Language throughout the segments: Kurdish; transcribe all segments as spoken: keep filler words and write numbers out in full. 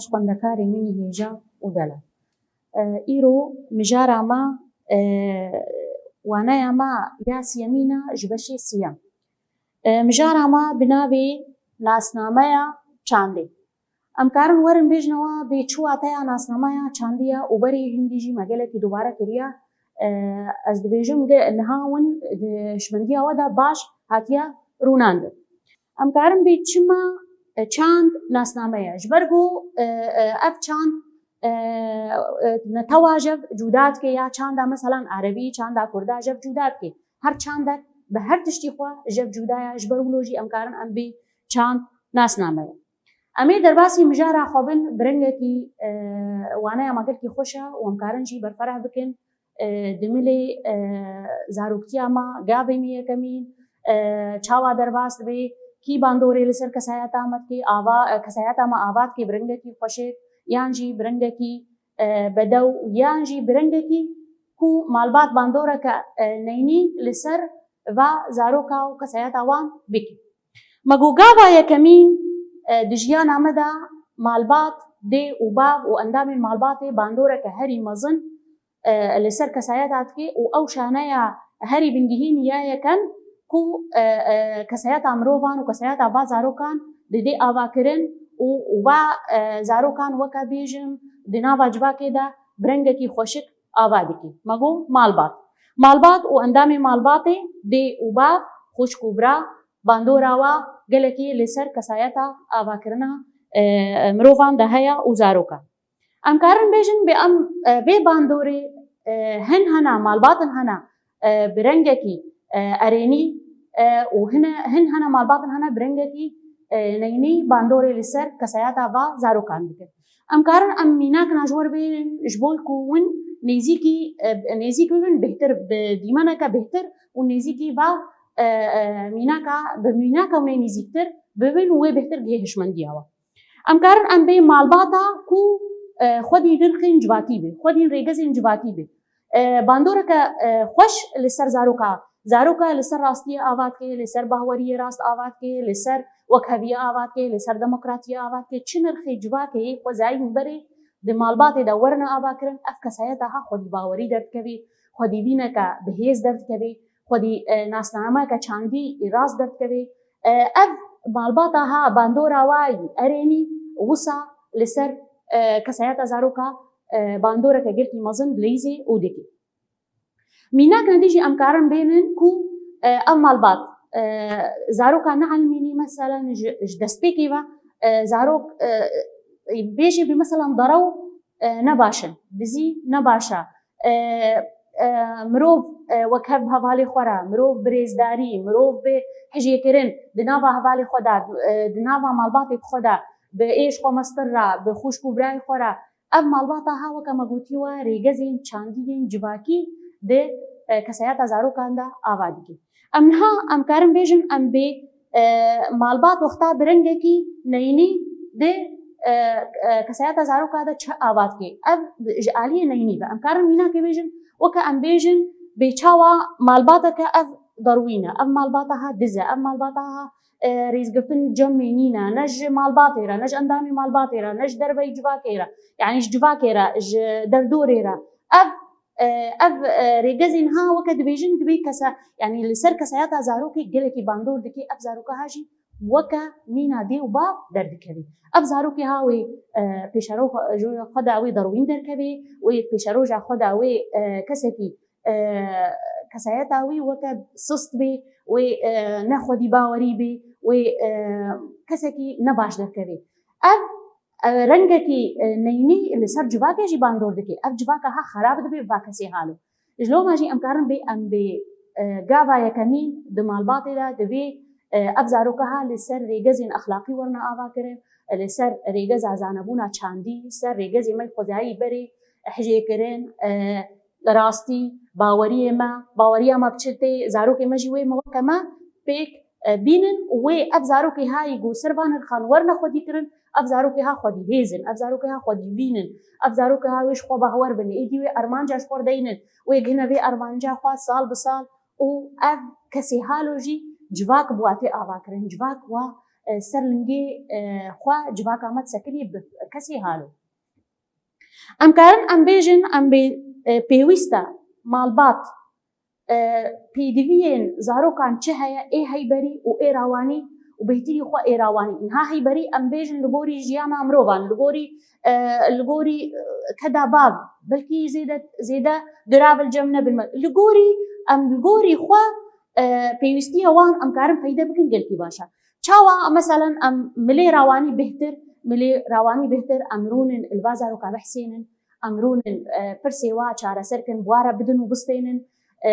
Xwendekarê min î hêja û delal. E, îro mijara me, e, waneya me ya siyemîn e ji beşê siyem. E, mijara me bi navê Nasnameya Çandê. Em karin werin bêjnewa bê çi wateya nasnameya çandî ye û berê hingî jî me gelekî dubare kiriye. E, ez dibêjim ge-, niha win di hişmendiya we de baş hatiye rûnandin. Em karin bê çima, e, çand nasname ye. Ji ber ku, e, e, ev çand, e, e, netewa jev cuda dike ya çanda meselan erebî, çanda kurda jev cuda dike. Her çandek bi her tiştî xwe jev cuda ye. Ji ber wilo jî em karin em bê çand nasname ye. Em ê derbasî mijara xwe bin, bi rengekî, e, waneya me gelkî xweş e û em karin jî berfereh bikin. E, dimilê, e, zaroktiya me, gavê me yekemîn, e, çawa derbas dibe, kî bandorê li ser kesayeta me dike, ava, e, kesayeta me ava dike bi rengekî xweşik, yan jî bi rengekî, e, bedew, yan jî bi rengekî ku malbat bandoreke, e, neynî li ser va zaroka û kesayeta wan bike. Me got gava yekemîn, e, di jiyana me de malbat, dê û bav û endamên malbatê bandoreke herî mezin, e, li ser kesayeta dike û ew şaneya herî bingehîn ya yekem ku, e, e, kesayeta mirovan û kesayeta va zarokan didê avakirin û, û va, e, zarokan weke bêjim di nava civakê de bi rengekî xweşik ava dike. Me got malbat. Malbat û endamê malbatê, dê û bav, xwişk û bira, bandora wa gelekî li ser kesayeta avakirina, e, mirovan de heye û zarokan. Em karin bêjin bê em, e, vê bandorê, e, hin hene malbatin hene, e, bi rengekî, e, erênî, e, û hine, hin hene malbatin hene bi rengekî, e, neynî bandorê li ser kesayeta va zarokan dikin. Em karin em mînakina ji we re bêjin ji bo ku hûn nêzîkî, e, nêzîk bibin bêhtir, bi dîmeneke bêhtir û nêzîkî va, e, e, mînaka, bi mînaka hûn ê nêzîktir bibin û wê bêhtir gihê hişmendiya we. Em karin em bê malbata ku, e, xwedî nirxên civakî be, xwedî rêgezên civakî be. E, bandoreke, e, xweş li ser zaroka, zaroka li ser rastiyê ava dike, li ser bahweriyê rast ava dike, li ser wekheviyê ava dike, li ser demokratiyê ava dike, çi nirxê civakê yê xwezayî hûn berê di malbatê de werine avakirin, ev kesayeta ha xwedî bawerî derdikeve, xwedî vîneke bi hêz derdikeve, xwedî, e, nasnameyeke çandî rast derdikeve. E, ev malbata ha bandora wa yî erênî wisa li ser, e, kesayeta zaroka, e, bandoreke gelkî mezin dileyîzê û dike. Mînakna dî jî em karin bênin ku, e, ev malbat, e, zaroka neelmînî, meselen ji, ji destpêkê ve, e, zarok, e, bêjê bi, meselen, derew, e, ne baş in, bizî ne baş e. E, e, mirov, e, wek hev bi hevalê xwe re, mirov bi rêzdarî, mirov bi hijêkirin di nava hevalê xwe de, e, di nava malbatê xwe de, bi êş xwe mestir re, bi xwişk û birayê xwe re, ev malbata ha weke me gotiye we rêgezên çandî yên civakî di, e, kesayeta zarokan de ava dike. Em niha em karin bêjin em bê, e, malbat wexta bi rengekî neynî di, e, e, kesayeta zaroka de çi ava dike. Ev ji aliyê neynî be. Em karin mînakê bêjin, weke em bêjin bê çawa malbateke ev derwîn e, ev malbata ha diz e, ev malbata ha, e, rêzgirtin cemê nîne, ne ji malbatê re, ne ji endamê malbatê re, ne ji derveyî civakê re, yanî ji civakê re, ji derdorê re. Ev, e, ev, e, rêgezên ha weke dibêjin, dibê kese, yanî li ser kesayeta zarokê gelekî bandor dike, ev zaroka ha jî weke mîna dê û bav derdikeve. Ev zarokê ha wê, e, pêşeroja xwe de wê derwîn derkeve, wê pêşeroja xwe de wê, e, kesekî, e, kesayeta wî weke sist bê, wê, e, ne xwedî bawerî bê, wê, e, kesekî ne baş derkeve. Ev, e, rengekî, e, neynî li ser civakê jî bandor dike. Ev civaka ha xerab dibe va kesê halo. Ji loma jî em karin bê em bê, e, gava yekemîn di malbatê de divê, e, ev zaroka ha li ser rêgezên exlaqî werine avakirin, li ser rêgeza zanebûna çandî, ser rêgezê me xwezayî berê, hijêkirin, e, rastî, baweriyê me, baweriya me bi çi tê, zarokê me jî wê me weke me pêk, e, bînin û wê ev zarokê ha yî ku ser van nirxan werine xwedîkirin, ev zarokê ha xwedî hêz in, ev zarokê ha xwedî vîn in, ev zarokê ha wê ji xwe bahwer bin, êdî wê armanca ji xwe re deynin, wê gihine vê armanca xwe sal bi sal û ev kesê halo jî civak bi wa tê avakirin, civak wa, e, ser lingê, e, xwe civaka me disekiniye bi kesê halo. Em karin em bêjin, em bê, e, pêwîst e malbat, e, pêdiviyên zarokan çi heye, ê heyberî û ê rawanî û bêhtirî xwe ê rawanî. Niha heyberî em bêjin li gorî jiyana mirovan, li gorî, e, li gorî, e, keda bav, belkî zêde, zêde dirav li cem nebin me. Li gorî, em li gorî xwe, e, pêwîstiya wan em karin peyde bikin gelkî baş e. Çawa, meselen, em milê rawanî bêhtir, milê rawanî bêhtir, em rûnin li va zaroka bihsênin, em rûnin, e, pirsê wa çareser kin, bi wa re bidin û bistênin. E,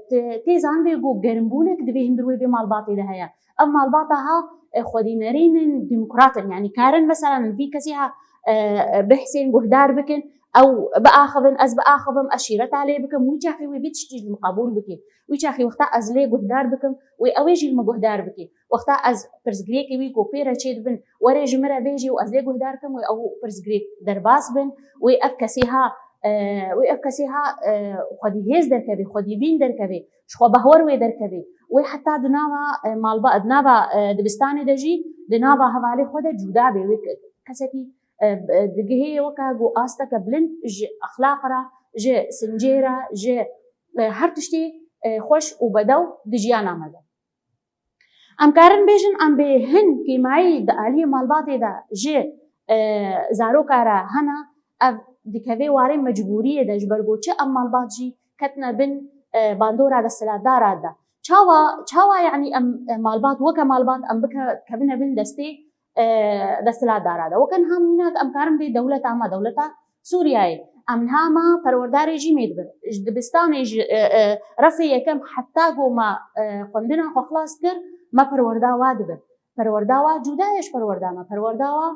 tê, tê zanibê ku gerimbûnek di vê hundir wê vê malbatê de heye. Ev malbata ha, e, xwedînerîn in, demokrat in. Yanî karin, meselen, vî kesî ha, e, e, bihsên guhdar bikin, ew biaxivin, ez biaxivim, ez şîreta lê bikim, wî çaxê wê vî tiştî ji min qebûl bike. Wî çaxê wexta ez lê guhdar bikim, wê ew ê jî li min guhdar bike. Wexta ez pirsgirêkê wî ku pê re çêdibin, were ji min re bêjê û ez lê guhdar kim, wê ew pirsgirêk derbas bin, wê ev kesê ha, e, wê ev kesê ha, e, xwedî hêz derkevê, xwedî vîn derkevê, ji xwe behwer wê derkevê. Wê heta di nava, e, malba-, di nava, e, dibistanê de jî, di nava hevalê xwe de cuda bê. Wê ke-, kesekî, e, e, digihê weke ku asteke bilind ji exlaq re, ji sincê re, ji, e, her tiştê, e, xweş û bedew di jiyana me de. Em karin bêjin, em bê hin kêmayî di aliyê malbatê de ji, e, zaroka re hene, ev dikeve warê mecbûriyê de, ji ber ku çi em malbat jî ketine bin, e, bandora desthilatdara de. Çawa, çawa, yanî em, e, malbat, weke malbat em bike-, kevine bin destê, e, desthilatdara de. Weke niha mînak em karin bê dewleta me, dewleta Sûriyeyê. Em niha me perwerdarê jî mê dibin. Ji dibistanê ji, e, e, refê yekem heta ku me, e, xwendina xwe xilas kir, me perwerda wa dibin. Perwerda wa cuda ye ji perwerda me. Perwerda wa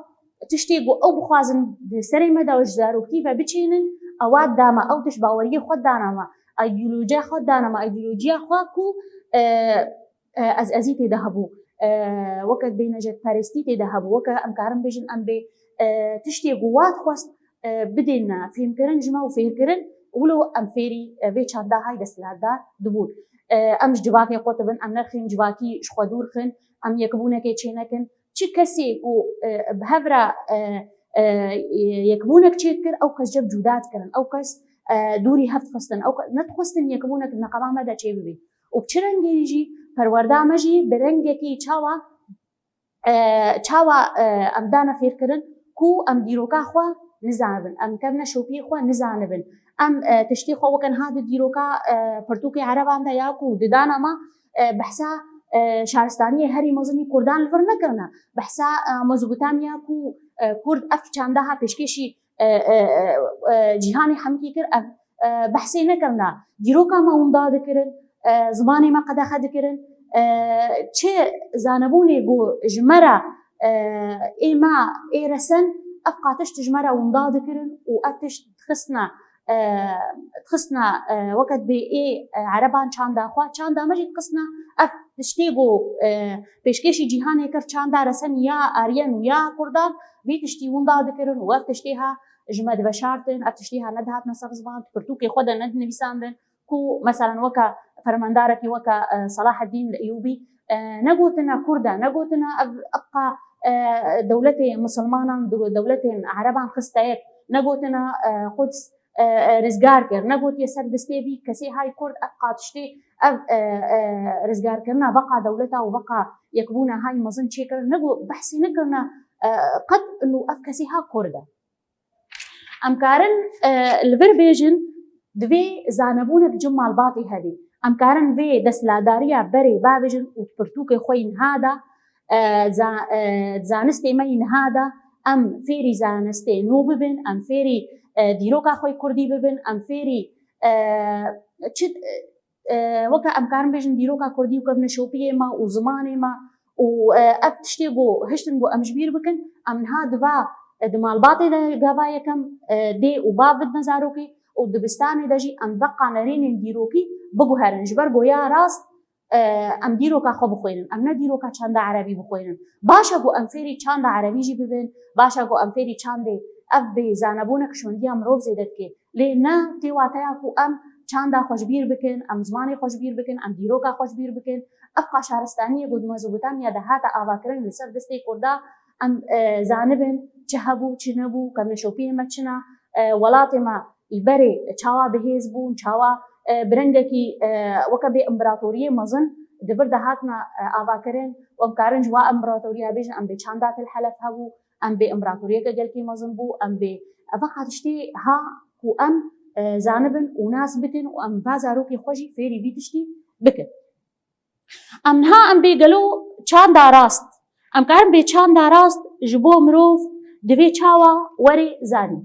tiştê ku ew bixwazin di serê me de ji zaroktî ve biçînin, ewa da me, ew tişt baweriyê xwe dana me, îdeolojiya xwe dana me, îdeolojiya xwe ku, e, e, ez ezî tê de hebû, e, weke bênecetperestî tê de hebû, weke em karin bêjin em bê, e, tiştê ku wa dixwest, e, bidêne fêmkirin ji me û fêrkirin, wilo em fêrî, e, vê çanda hay desthilatdar dibûn. E, em ji civakê qutibin, em nerxên civakî ji xwe dûr xin, em yekbûnekê çênekin. Çi kesê ku, e, bi hev re, e, e, yekbûnek çêdikir, ew kes cev cuda dikirin, ew kes, e, dûrî hev dixistin, ew ke-, nedixwestin yekbûnek di neqeba me de çêbibî. Û bi çi rengê jî perwerda me jî bi rengekî çawa, e, çawa, e, em dane fêrkirin ku em dîroka xwe nizanibin, em kevne şopiyê xwe nizanibin. Em, e, tiştê xwe weke niha di dîroka, e, pirtûkê ereban de ya ku di dana me, e, behsa, e, şaristaniyê herî mezinî kurdan li vir nekirine. Behsa, e, Mezopotamiya ku, e, kurd ev çandaha pêşkêşî, e, e, e, e, cîhanê hemikî kir, ev, e, behsê nekirine. Dîroka me winda dikirin, e, zimanê me qedexe dikirin. E, çi zanebûnê ku ji me re, e, ê me ê resen, ev qatiş ji me re winda dikirin û ev tişt dixistine, e, dixistine, e, weke dibê ê, e, ereban çanda xwe, çanda me jî dixistine ev tiştê ku, e, pêşkêşî cîhanê kir, çanda resen ya Aryen û ya Kurdan, vî tiştî winda dikirin û ev tiştê ha ji me diveşartin, ev tiştê ha nedihatine ser ziman, di pirtûkê xwe de nedinivîsandin, ku, meselen, weke fermandarekî weke, e, Selahaddîn Eyûbî, e, negotine Kurd e, negotine ev, ev qa, e, dewletê misilmanan, du-, dewletên ereban xiste yek, negotine, e, Quds, e, e, rizgar kir, negotiye ser destê vî kesê hay Kurd ev qa tiştê, ev, e, e, rizgarkirina veqa dewleta û veqa yekbûna hay mezin çêkir, nego-, behsî nekirine, e, qet inu ev kesê ha Kurd e. Em karin, e, li vir bêjin, divê zanebûnek cem malbatê hebî. Em karin vê desthilatdariya berê bavêjin û di pirtûkê xwe yî niha de, e, za-, e, zanistê me yî niha de, em fêrî zanistê nû bibin, em fêrî, e, dîroka xwe yî kurdî bibin, em fêrî, e, çi, e, weke em karin bêjin dîroka kurdî û kevneşopiyê me û zimanê me û, e, ev tiştê ku hiştin ku em ji bîr bikin, em niha diva, e, di malbatê de gava yekem, e, dê û bav bidine zarokê û dibistanê de jî em veqa nerênên dîrokî biguherin. Ji ber ku ya rast, e, em dîroka xwe bixwînin, em ne dîroka çanda erebî bixwînin. Baş e ku em fêrî çanda erebî jî bibin, baş e ku em fêrî çandê ev bê zanebûnek şwendiya mirov zêde dike. Lê ne tê wateya ku em çanda xwe ji bîr bikin, em zimanê xwe ji bîr bikin, em dîroka xwe ji bîr bikin. Ev qa şaristaniyê ku di Mezopotamya de hate avakirin li ser destê Kurda, em, e, zanibin çi hebû, çi nebû, kevneşopiyê me çi ne, e, welatê me î berê çawa bihêz bûn, çawa, e, bi rengekî, e, weke bê împaratoriyê mezin di vir de hatine, e, avakirin û em karin ji wa împaratoriya bêjin, em bê çanda Til Helef hebû, em bê împaratoriyeke gelkî mezin bû, em bê, ev qa tiştê ha ku em, e, zanibin û nas bikin û em va zarokê xwe jî fêrî vî tiştî bikin. Em niha em bê gelo çanda rast, em karin bê çanda rast ji bo mirov divê çawa were zanîn.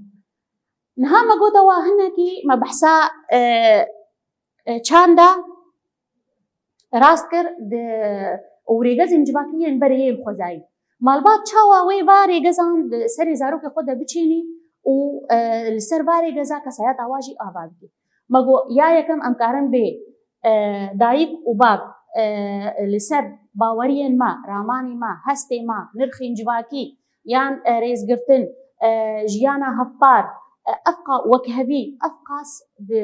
Niha me gote wa hinekî me behsa, e, e, çanda rast kir di, û rêgezên civakî yên berê yên xwezayî. Malbat çawa wê va rêgezan di serê zarokê xwe de biçênî û, e, li ser va rêgeza kesayeta wa jî ava bike. Me got, ya yekem em karin bê, e, dayik û bab, e, li ser baweriyên me, ramanî me, hestê me, nirxên civakî, yan, e, rêzgirtin, e, jiyana hevpar, e, ev qa wekhevî, ev qas di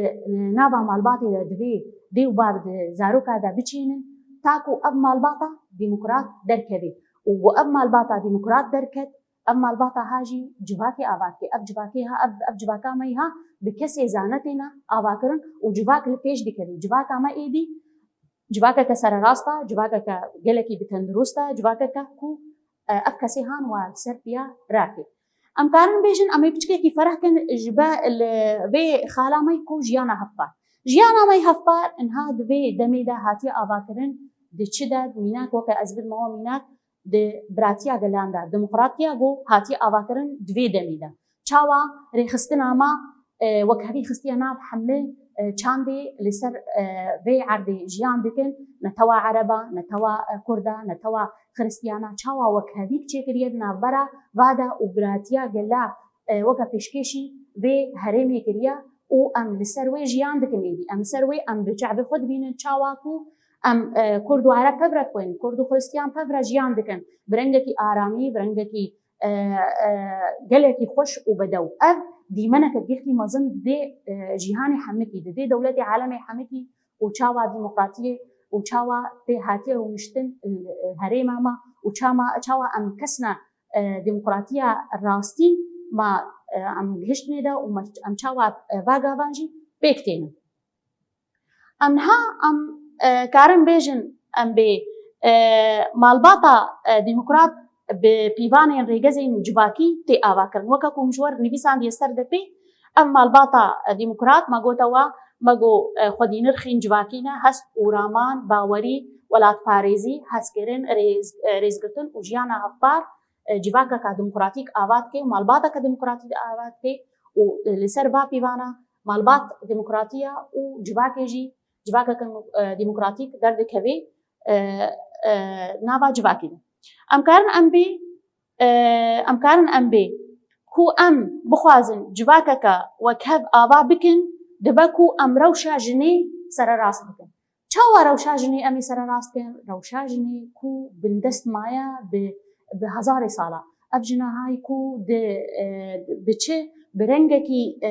nava malbatê de divê dê û bav di zaroka de biçînin, ta ku ev malbata demokrat derkeve. Û ku ev malbata demokrat derket, ev malbata ha jî civakê ava dike. Ev civakê ha, ev, ev civaka me ha bi kesê zane têne avakirin û civak li pêş dikeve. Civaka me êdî civakeke sererast e, civakeke gelekî bi tendurist e, civakeke ku, e, ev kesê han wa li ser piya rake. Em karin bêjin, em ê piçkekî fereh kin ji be li vê xala me ku jiyana hevpar. Jiyana me hevpar inha di vê demê de hatiye avakirin, di çi de, mînak weke ez bidime we mînak, di biratiya gelan de, demokratiya ku hatiye avakirin di vê demê de. Çawa rêxistina me, e, wekhevî xistiye nav hemî, e, çandê li ser, e, vê erdê jiyan dikin, netewa Ereba, netewa, e, Kurda, netewa Xiristiyana, çawa wekhevîk çêkiriye di navbera va de û biratiya gela, e, weke pêşkêşî vê herêmê kiriye û em li ser wê jiyan dikin êdî. Em li ser wê, em bi çavê xwe dibînin çawa ku em, e, Kurd û Ereb pev re dixwin, Kurd û Xiristiyan pev re jiyan dikin. Bi rengekî aramî, bi rengekî, e, e, gelekî xweş û bedew. Ev dîmeneke gelkî mezin didê, e, cîhanê hemikî, didê dewletê alemê hemikî û çawa demokratiyê û çawa tê hatiye rûniştin, e, herêma me û çama, çawa em kesna, e, demokratiya rastî ma, e, em gihiştinê de û me, em çawa, e, va gavan jî pêk tênin. Em niha em, e, karin bêjin em bê, e, malbata, e, demokrat bi pîvanên rêgezên civakî tê avakirin. Weke ku min ji we re nivîsandiye ser depê, ev malbata, e, demokrat, me gote we, me got, e, xwedî nirxên civakî ne, hest û raman, bawerî, welatparêzî, hezkirin, rêz-, e, rêzgirtin û jiyana hevpar, e, civakeke demokratîk ava dike û malbateke demokratîk ava dike û, e, li ser va pîvana malbat demokratiya û civakê jî civakeke, e, demokratîk derdikeve, e, e, nava civakê de. Em karin em bê, e, em karin em bê ku em bixwazin civakeke wekhev ava bikin, dibe ku em rewşa jinê sererast bikin. Çawa rewşa jinê em ê sererast bikin? Rewşa jinê ku bindest maye bi, bi hezarê sala. Ev jina hay ku di, e, bi çi, bi rengekî, e,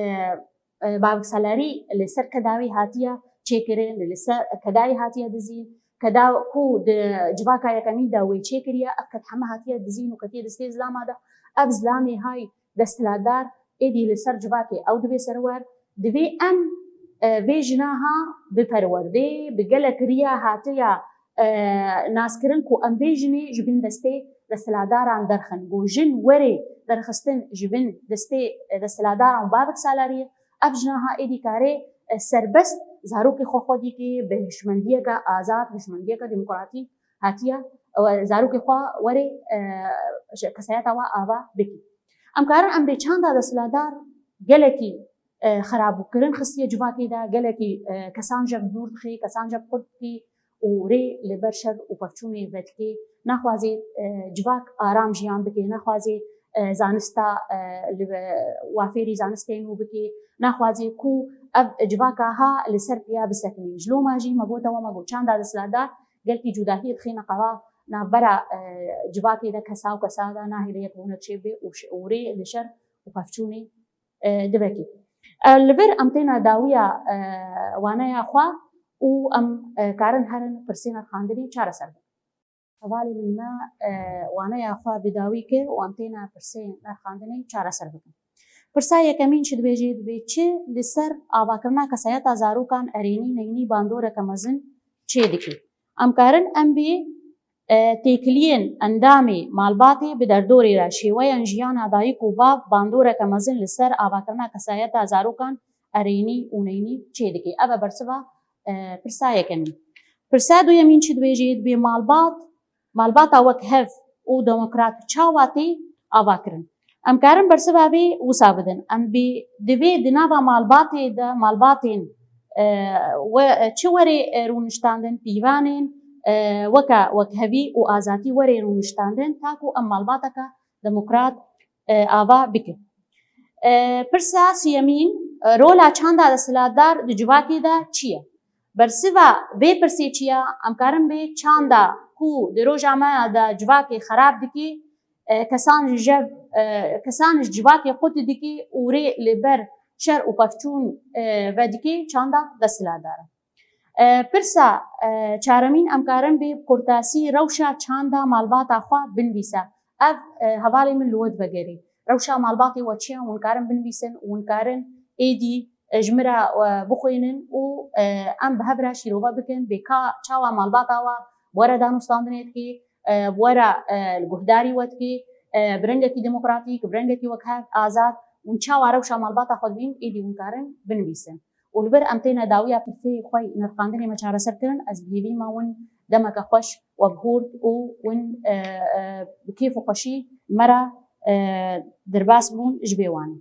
e, bavksalerî li ser keda wî hatiye çêkirin, li ser keda wî hatiye dizîn, keda ku di civaka yekemîn de wê çêkiriye, ev ked heme hatiye dizîn û ketiye destê zilama de. Ev zilamê hay desthilatdar êdî li ser civakê ew divê serwer, divê em, e, vê jina ha bi perwerdê, bi gelek riya hatiye, e, naskirin ku em vê jinê ji bin destê desthilatdaran derxin. Ku jin were derxistin ji bin destê, e, desthilatdaran û bavksaleriyê, ev jina ha êdî kare, e, serbest zarokê xwe xwedî ke bi hişmendiyeke azad, hişmendiyeke demokratîk hatiye, e, zarokê xwe were, e, ji kesayeta wa ava bike. Em karin em bê çanda desthilatdar gelekî, e, xerabûkirin xistiye civakê de, gelekî, e, kesan ji hev dûr dixê, kesan ji hev qut dikê û rê li ber şer û pevçûnê vedikê. Naxwazê, e, civak aram jiyan bike, naxwazê, e, zanista, e, li, e, wafêrî zanistê nû bike, naxwazê ku ev civaka ha li ser piya bisekinê. Ji loma jî me gote we, me got çanda desthilatdar gelkî cudahiyê dixîne qeva navbera, e, civakê de, kesa û kesa de nahêle yek bo yek çêbibe û ş-, û rê li şer û pevçûnê, e, divekî. E, li vir em têne dawiya, e, waneya xwe û em, e, karin herin pirsê nirxandinê çareser bikin. Hevalê min me, e, waneya xwe bi dawî kir û em têne pirsê nirxandinê çareser bikin. Pirsa yekemîn çi dibêje? Dibê çi li ser avakirina kesayeta zarokan erênî neynî bandoreke mezin çê dike. Em karin em bê, e, têkiliyên endamê malbatê bi derdorê re şêweyên jiyana dayik û bav bandoreke mezin li ser avakirina kesayeta zarokan erênî û neynî çê dike. Ev e bersiva, e, pirsa yekemîn. Pirsa duyemîn çi dibêje? Dibê malbat, malbata wek hev û demokrat çawa tê avakirin? Em karin bersiva vê wisa bidin. Em bê divê di nava malbatê de malbatên, e, we, çi werê, e, rûniştandin, pîvanên, e, weke wekhevî û azadî werê rûniştandin, ta ku em malbateke demokrat, e, ava bikin. E, pirsa siyemîn, e, rola çanda desthilatdar di civakê de çi ye? Bersiva vê pirsê çi ye? Em karin bê çanda ku di roja me de civakê xerab dikê, e, kesan ji jev, e, kesan ji civakê qut dikê û rê li ber şer û pevçûn, e, vedikê çanda desthilatdar e. E, pirsa, e, çaremîn em karin bê bi kurtasî rewşa çanda malbata xwe binivîse. Ev, e, hevalê min li we divegerê. Rewşa malbatê we çi ye? Hûn karin binivîsin, hûn karin êdî, e, ji min re, e, bixwînin û, e, em bi hev re şîrove bikin bê ka çawa malbata we bi we re danûstandinê dikê, e, bi we re, e, li guhdarî we dikê, e, bi rengekî demokratîk, bi rengekî wekhev, azad, hûn çawa rewşa malbata xwe dibînin, êdî hûn karin binivîsin. Û li vir em têne dawiya pirsê xwe nirxandinê me çareser kirin, ez bi hêvî me win demeke xweş we bihort û win, e, e, bi kêf û xweşî me re, e, derbas bûn ji bê wanê.